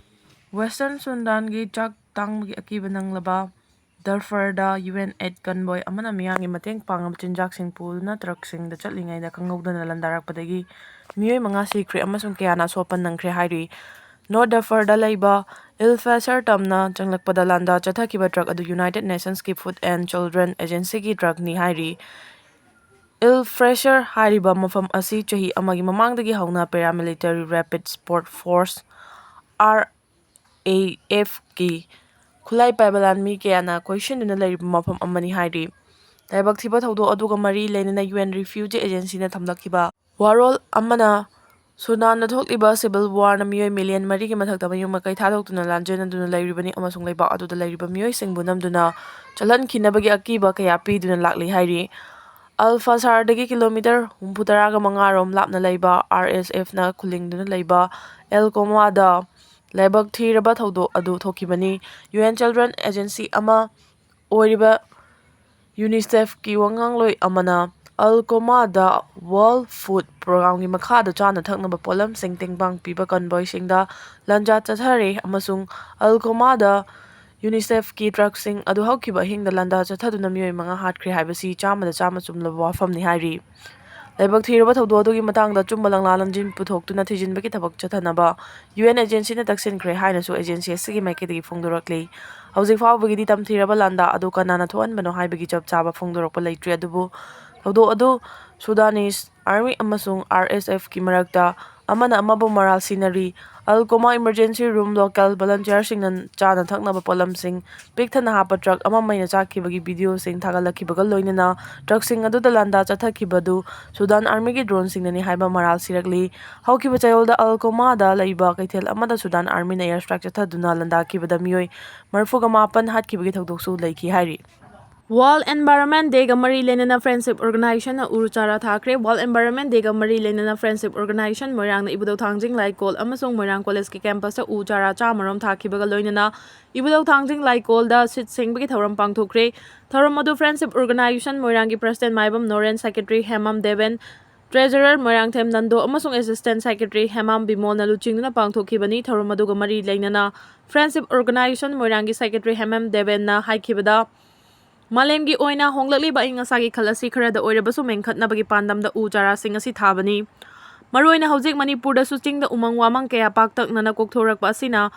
Western Sudanꯒꯤ ꯆꯥꯛ ꯇꯥꯡꯕꯒꯤ ꯑꯀꯤꯕ ꯅꯪꯂꯕ Darfurꯗ U N aid convoy ꯑꯃꯅ ꯃꯤꯌꯥꯝꯒꯤ ꯃꯇꯦꯡ ꯄꯥꯡꯅꯕ ꯆꯤꯟꯖꯥꯛꯁꯤꯡ ꯄꯨꯗꯨꯅ truckꯁꯤꯡꯗ ꯆꯠꯂꯤꯉꯩꯗ ꯈꯪꯍꯧꯗꯅ ꯂꯥꯟꯗꯥꯔꯛꯄꯗꯒꯤ ꯃꯤꯑꯣꯏ ꯃꯉꯥ ꯁꯤꯈ꯭ꯔꯦ ꯑꯃꯁꯨꯡ ꯀꯌꯥꯅ ꯑꯁꯣꯛ ꯑꯄꯟ ꯅꯪꯈ꯭ꯔꯦ ꯍꯥꯏꯔꯤ꯫ North Darfurꯗ ꯂꯩꯕ El Fasher ꯇꯝꯅ ꯆꯪꯂꯛꯄꯗ ꯂꯥꯟꯗꯥ ꯆꯠꯊꯈꯤꯕ truck ꯑꯗꯨ United Nationsꯀꯤ Food and Children Agencyꯒꯤ truckꯅꯤ ꯍꯥꯏꯔꯤ꯫ El Fasher ꯍꯥꯏꯔꯤꯕ ꯃꯐꯝ ꯑꯁꯤ ꯆꯍꯤ ꯑꯃꯒꯤ ꯃꯃꯥꯡꯗꯒꯤ ꯍꯧꯅ paramilitary Rapid Support Force, R A Fꯀꯤ ꯈꯨꯠꯂꯥꯏ ꯄꯥꯏꯕ ꯂꯥꯟꯃꯤ ꯀꯌꯥꯅ ꯀꯣꯏꯁꯤꯟꯗꯨꯅ ꯂꯩꯔꯤꯕ ꯃꯐꯝ ꯑꯃꯅꯤ ꯍꯥꯏꯔꯤ꯫ ꯂꯥꯏꯕꯛ ꯊꯤꯕ ꯊꯧꯗꯣꯛ ꯑꯗꯨꯒ ꯃꯔꯤ ꯂꯩꯅꯅ U N Refugee Agencyꯅ ꯊꯝꯂꯛꯈꯤꯕ ꯋꯥꯔꯣꯜ ꯑꯃꯅ, ꯁꯨꯗꯥꯟꯗ ꯊꯣꯛꯂꯤꯕ civil warꯅ ꯃꯤꯑꯣꯏ million ꯃꯔꯤꯒꯤ ꯃꯊꯛꯇ ꯃꯌꯨꯝ ꯃꯀꯩ ꯊꯥꯗꯣꯛꯇꯨꯅ ꯂꯥꯟꯖꯦꯟꯅꯗꯨꯅ ꯂꯩꯔꯤꯕꯅꯤ ꯑꯃꯁꯨꯡ ꯂꯩꯕꯥꯛ ꯑꯗꯨꯗ ꯂꯩꯔꯤꯕ ꯃꯤꯑꯣꯏꯁꯤꯡꯕꯨ ꯅꯝꯗꯨꯅ ꯆꯠꯍꯟꯈꯤꯅꯕꯒꯤ ꯑꯀꯤꯕ ꯀꯌꯥ ꯄꯤꯗꯨꯅ ꯂꯥꯛꯂꯤ ꯍꯥꯏꯔꯤ꯫ ꯑꯜ ꯐꯥꯁꯥꯔꯗꯒꯤ ꯀꯤꯂꯣꯃꯤꯇꯔ ꯍꯨꯝꯐꯨꯇꯔꯥꯒ ꯃꯉꯥ ꯔꯣꯝ ꯂꯥꯞꯅ ꯂꯩꯕ R S Fꯅ ꯈꯨꯂꯤꯡꯗꯨꯅ ꯂꯩꯕ ꯑꯦꯜ ꯀꯣꯃꯥꯗ ꯂꯥꯏꯕꯛ ꯊꯤꯔꯕ ꯊꯧꯗꯣꯛ ꯑꯗꯨ ꯊꯣꯛꯈꯤꯕꯅꯤ꯫ U N Children Agency ꯑꯃ ꯑꯣꯏꯔꯤꯕ UNICEFꯀꯤ ꯋꯥꯉꯥꯡꯂꯣꯏ ꯑꯃꯅ ꯑꯜ ꯀꯣꯃꯥꯗ World Food Programmeꯒꯤ ꯃꯈꯥꯗ ꯆꯥꯅ ꯊꯛꯅꯕ ꯄꯣꯠꯂꯝꯁꯤꯡ ꯇꯦꯡꯕꯥꯡ ꯄꯤꯕ convoyꯁꯤꯡꯗ ꯂꯥꯟꯖꯥ ꯆꯠꯊꯔꯦ ꯑꯃꯁꯨꯡ ꯑꯜ ꯀꯣꯃꯥꯗ UNICEFꯀꯤ truckꯁꯤꯡ ꯑꯗꯨ ꯍꯧꯈꯤꯕ ꯑꯍꯤꯡꯗ ꯂꯥꯟꯗꯥ ꯆꯠꯊꯗꯨꯅ ꯃꯤꯑꯣꯏ ꯃꯉꯥ ꯍꯥꯠꯈ꯭ꯔꯦ ꯍꯥꯏꯕꯁꯤ ꯆꯥꯝꯃꯗ ꯆꯥꯝꯃ ꯆꯨꯝꯂꯕ ꯋꯥꯐꯝꯅꯤ ꯍꯥꯏꯔꯤ꯫ ꯂꯥꯏꯕꯛ ꯊꯤꯔꯕ ꯊꯧꯗꯣꯛ ꯑꯗꯨꯒꯤ ꯃꯇꯥꯡꯗ ꯑꯆꯨꯝꯕ ꯂꯪꯂꯥ ꯂꯪꯖꯤꯟ ꯄꯨꯊꯣꯛꯇꯨꯅ ꯊꯤꯖꯤꯟꯕꯒꯤ ꯊꯕꯛ ꯆꯠꯊꯅꯕ U N Agencyꯅ ꯇꯛꯁꯤꯟꯈ꯭ꯔꯦ ꯍꯥꯏꯅꯁꯨ agency ꯑꯁꯤꯒꯤ ꯃꯥꯏꯀꯩꯗꯒꯤ ꯐꯣꯡꯗꯣꯔꯛꯂꯤ꯫ ꯍꯧꯖꯤꯛ ꯐꯥꯎꯕꯒꯤꯗꯤ ꯇꯝꯊꯤꯔꯕ ꯂꯥꯟꯗꯥ ꯑꯗꯨ ꯀꯅꯥꯅ ꯊꯣꯛꯍꯟꯕꯅꯣ ꯍꯥꯏꯕꯒꯤ ꯆꯞ ꯆꯥꯕ ꯐꯣꯡꯗꯣꯔꯛꯄ ꯂꯩꯇ꯭ꯔꯤ, ꯑꯗꯨꯕꯨ ꯊꯧꯗꯣꯛ ꯑꯗꯨ Sudanese ꯑꯥꯔꯃꯤ ꯑꯃꯁꯨꯡ ꯑꯥꯔ ꯑꯦꯁ ꯑꯦꯐꯀꯤ ꯃꯔꯛꯇ ꯑꯃꯅ ꯑꯃꯕꯨ ꯃꯔꯥꯜ ꯁꯤꯅꯔꯤ꯫ ꯑꯜꯀꯣꯃꯥ ꯏꯃꯔꯖꯦꯟꯁꯤ ꯔꯨꯝ ꯂꯣꯀꯦꯜ ꯚꯣꯂꯟꯇꯤꯌꯔꯁꯤꯡꯅ ꯆꯥꯅ ꯊꯛꯅꯕ ꯄꯣꯠꯂꯝꯁꯤꯡ ꯄꯤꯛ ꯊꯟꯅ ꯍꯥꯞꯄ ꯇ꯭ꯔꯛ ꯑꯃ ꯃꯩꯅ ꯆꯥꯛꯈꯤꯕꯒꯤ ꯚꯤꯗꯤꯑꯣꯁꯤꯡ ꯊꯥꯒꯠꯂꯛꯈꯤꯕꯒ ꯂꯣꯏꯅꯅ ꯇ꯭ꯔꯛꯁꯤꯡ ꯑꯗꯨꯗ ꯂꯥꯟꯗꯥ ꯆꯠꯊꯈꯤꯕꯗꯨ ꯁꯨꯗꯥꯟ ꯑꯥꯔꯃꯤꯒꯤ ꯗ꯭ꯔꯣꯟꯁꯤꯡꯅꯅꯤ ꯍꯥꯏꯕ ꯃꯔꯥꯜ ꯁꯤꯔꯛꯂꯤ꯫ ꯍꯧꯈꯤꯕ ꯆꯌꯣꯜꯗ ꯑꯜꯀꯣꯃꯥꯗ ꯂꯩꯕ ꯀꯩꯊꯦꯜ ꯑꯃꯗ ꯁꯨꯗꯥꯟ ꯑꯥꯔꯃꯤꯅ ꯑꯦꯌꯔ ꯁ꯭ꯇ꯭ꯔꯥꯏꯛ ꯆꯠꯊꯗꯨꯅ ꯂꯥꯟꯗꯥꯈꯤꯕꯗ ꯃꯤꯑꯣꯏ ꯃꯔꯤꯐꯨꯒ ꯃꯥꯄꯟ ꯍꯥꯠꯈꯤꯕꯒꯤ ꯊꯧꯗꯣꯛꯁꯨ ꯂꯩꯈꯤ ꯍꯥꯏꯔꯤ꯫ World Environment Dayꯒ ꯃꯔꯤ ꯂꯩꯅꯅ Friendship Organizationꯅ ꯎ ꯆꯥꯔꯥ ꯊꯥꯈ꯭ꯔꯦ꯫ World Environment Dayꯒ ꯃꯔꯤ ꯂꯩꯅꯅ Friendship Organization ꯃꯣꯏꯔꯥꯡꯅ ꯏꯕꯨꯙꯧ ꯊꯥꯡꯖꯤꯡ ꯂꯥꯏꯀꯣꯜ ꯑꯃꯁꯨꯡ ꯃꯣꯏꯔꯥꯡ ꯀꯣꯂꯦꯖꯀꯤ ꯀꯦꯝꯄꯁꯇ ꯎ ꯆꯥꯔꯥ ꯆꯥꯝꯃ ꯔꯣꯝ ꯊꯥꯈꯤꯕꯒ ꯂꯣꯏꯅꯅ ꯏꯕꯨꯙꯧ ꯊꯥꯡꯖꯤꯡ ꯂꯥꯏꯀꯣꯜꯗ ꯁꯤꯠ ꯁꯦꯡꯕꯒꯤ ꯊꯧꯔꯝ ꯄꯥꯡꯊꯣꯛꯈ꯭ꯔꯦ꯫ ꯊꯧꯔꯝ ꯑꯗꯨ Friendship Organization ꯃꯣꯏꯔꯥꯡꯒꯤ President ꯃꯥꯏꯕꯝ ꯅꯣꯔꯦꯟ, Secretary ꯍꯦꯃꯥꯝ ꯗꯦꯕꯦꯟ, Treasurer ꯃꯣꯏꯔꯥꯡꯊꯦꯝ ꯅꯟꯗꯣ ꯑꯃꯁꯨꯡ Assistant Secretary ꯍꯦꯃꯥꯝ ꯕꯤꯃꯣꯜꯅ ꯂꯨꯆꯤꯡꯗꯨꯅ ꯄꯥꯡꯊꯣꯛꯈꯤꯕꯅꯤ꯫ ꯊꯧꯔꯝ ꯑꯗꯨꯒ ꯃꯔꯤ ꯂꯩꯅꯅ Friendship Organization ꯃꯣꯏꯔꯥꯡꯒꯤ Secretary ꯍꯦꯃꯥꯝ ꯗꯦꯕꯦꯟꯅ ꯍꯥꯏꯈꯤꯕꯗ, ꯃꯥꯂꯦꯝꯒꯤ ꯑꯣꯏꯅ ꯍꯣꯡꯂꯛꯂꯤꯕ ꯑꯏꯪ ꯑꯁꯥꯒꯤ ꯈꯜ ꯑꯁꯤ ꯈꯔꯗ ꯑꯣꯏꯔꯕꯁꯨ ꯃꯦꯟꯈꯠꯅꯕꯒꯤ ꯄꯥꯟꯗꯝꯗ ꯎ ꯆꯥꯔꯥꯁꯤꯡ ꯑꯁꯤ ꯊꯥꯕꯅꯤ꯫ ꯃꯔꯨꯑꯣꯏꯅ ꯍꯧꯖꯤꯛ ꯃꯅꯤꯄꯨꯔꯗꯁꯨ ꯆꯤꯡꯗ ꯎꯃꯪ ꯋꯥꯃꯪ ꯀꯌꯥ ꯄꯥꯛꯇꯛꯅꯅ ꯀꯣꯛꯊꯣꯔꯛꯄ ꯑꯁꯤꯅ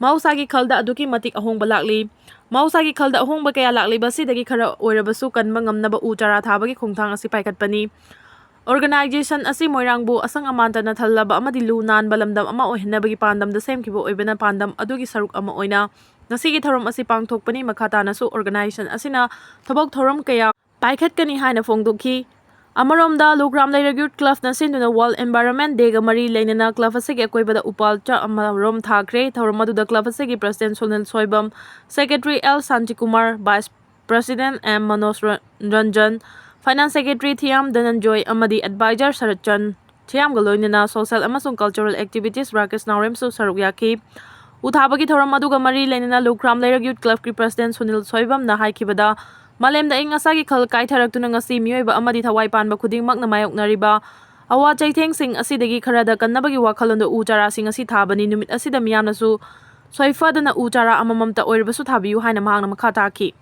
ꯃꯍꯧꯁꯥꯒꯤ ꯈꯜꯗ ꯑꯗꯨꯛꯀꯤ ꯃꯇꯤꯛ ꯑꯍꯣꯡꯕ ꯂꯥꯛꯂꯤ꯫ ꯃꯍꯧꯁꯥꯒꯤ ꯈꯜꯗ ꯑꯍꯣꯡꯕ ꯀꯌꯥ ꯂꯥꯛꯂꯤꯕ ꯑꯁꯤꯗꯒꯤ ꯈꯔ ꯑꯣꯏꯔꯕꯁꯨ ꯀꯟꯕ ꯉꯝꯅꯕ ꯎ ꯆꯥꯔꯥ ꯊꯥꯕꯒꯤ ꯈꯣꯡꯊꯥꯡ ꯑꯁꯤ ꯄꯥꯏꯈꯠꯄꯅꯤ꯫ Organization ꯑꯁꯤ ꯃꯣꯏꯔꯥꯡꯕꯨ ꯑꯁꯪ ꯑꯃꯥꯟꯇꯅ ꯊꯜꯂꯕ ꯑꯃꯗꯤ ꯂꯨ ꯅꯥꯟꯕ ꯂꯝꯗꯝ ꯑꯃ ꯑꯣꯏꯍꯟꯅꯕꯒꯤ ꯄꯥꯟꯗꯝꯗ ꯁꯦꯝꯈꯤꯕ ꯑꯣꯏꯕꯅ ꯄꯥꯟꯗꯝ ꯑꯗꯨꯒꯤ ꯁꯔꯨꯛ ꯑꯃ ꯑꯣꯏꯅ ꯉꯁꯤꯒꯤ ꯊꯧꯔꯝ ꯑꯁꯤ ꯄꯥꯡꯊꯣꯛꯄꯅꯤ꯫ ꯃꯈꯥ ꯇꯥꯅꯁꯨ organization ꯑꯁꯤꯅ ꯊꯕꯛ ꯊꯧꯔꯝ ꯀꯌꯥ ꯄꯥꯏꯈꯠꯀꯅꯤ ꯍꯥꯏꯅ ꯐꯣꯡꯗꯣꯛꯈꯤ꯫ ꯑꯃꯔꯣꯝꯗ, ꯂꯨꯈ꯭ꯔꯥꯝ ꯂꯩꯔꯛ Youth Clubꯅ ꯁꯤꯟꯗꯨꯅ World Environment Dayꯒ ꯃꯔꯤ ꯂꯩꯅꯅ club ꯑꯁꯤꯒꯤ ꯑꯀꯣꯏꯕꯗ ꯎꯄꯥꯜ ꯇ꯭ꯔꯛ ꯑꯃꯔꯣꯝ ꯊꯥꯈ꯭ꯔꯦ꯫ ꯊꯧꯔꯝ ꯑꯗꯨꯗ club ꯑꯁꯤꯒꯤ President Sunil Soibam, Secretary L Shantikumar, Vice President M Manoj ꯔ-, ꯔꯟꯖꯟ, Finance Secretary ꯊꯤꯌꯥꯝ ꯙꯅꯟꯖꯣꯏ ꯑꯃꯗꯤ Advisor ꯁꯔꯠ ꯆꯟ ꯊꯤꯌꯥꯝꯒ ꯂꯣꯏꯅꯅ social ꯑꯃꯁꯨꯡ cultural activities ꯔꯥꯀꯦꯁ ꯅꯥꯎꯔꯦꯝꯁꯨ ꯁꯔꯨꯛ ꯌꯥꯈꯤ꯫ ꯎ ꯊꯥꯕꯒꯤ ꯊꯧꯔꯝ ꯑꯗꯨꯒ ꯃꯔꯤ ꯂꯩꯅꯅ ꯂꯨꯈ꯭ꯔꯥꯝ ꯂꯩꯔꯛ Youth Clubꯀꯤ President ꯁꯨꯅꯤꯜ ꯁꯣꯏꯕꯝꯅ ꯍꯥꯏꯈꯤꯕꯗ, ꯃꯥꯂꯦꯝꯗ ꯑꯏꯪ ꯑꯁꯥꯒꯤ ꯈꯜ ꯀꯥꯏꯊꯔꯛꯇꯨꯅ ꯉꯁꯤ ꯃꯤꯑꯣꯏꯕ ꯑꯃꯗꯤ ꯊꯋꯥꯏ ꯄꯥꯟꯕ ꯈꯨꯗꯤꯡꯃꯛꯅ ꯃꯥꯌꯣꯛꯅꯔꯤꯕ ꯑꯋꯥ ꯆꯩꯊꯦꯡꯁꯤꯡ ꯑꯁꯤꯗꯒꯤ ꯈꯔꯗ ꯀꯟꯅꯕꯒꯤ ꯋꯥꯈꯜꯂꯣꯟꯗ ꯎ ꯆꯥꯔꯥꯁꯤꯡ ꯑꯁꯤ ꯊꯥꯕꯅꯤ꯫ ꯅꯨꯃꯤꯠ ꯑꯁꯤꯗ ꯃꯤꯌꯥꯝꯅꯁꯨ ꯁꯣꯏꯐꯗꯅ ꯎ ꯆꯥꯔꯥ ꯑꯃꯃꯝꯇ ꯑꯣꯏꯔꯕꯁꯨ ꯊꯥꯕꯤꯌꯨ ꯍꯥꯏꯅ ꯃꯍꯥꯛꯅ ꯃꯈꯥ ꯇꯥꯈꯤ꯫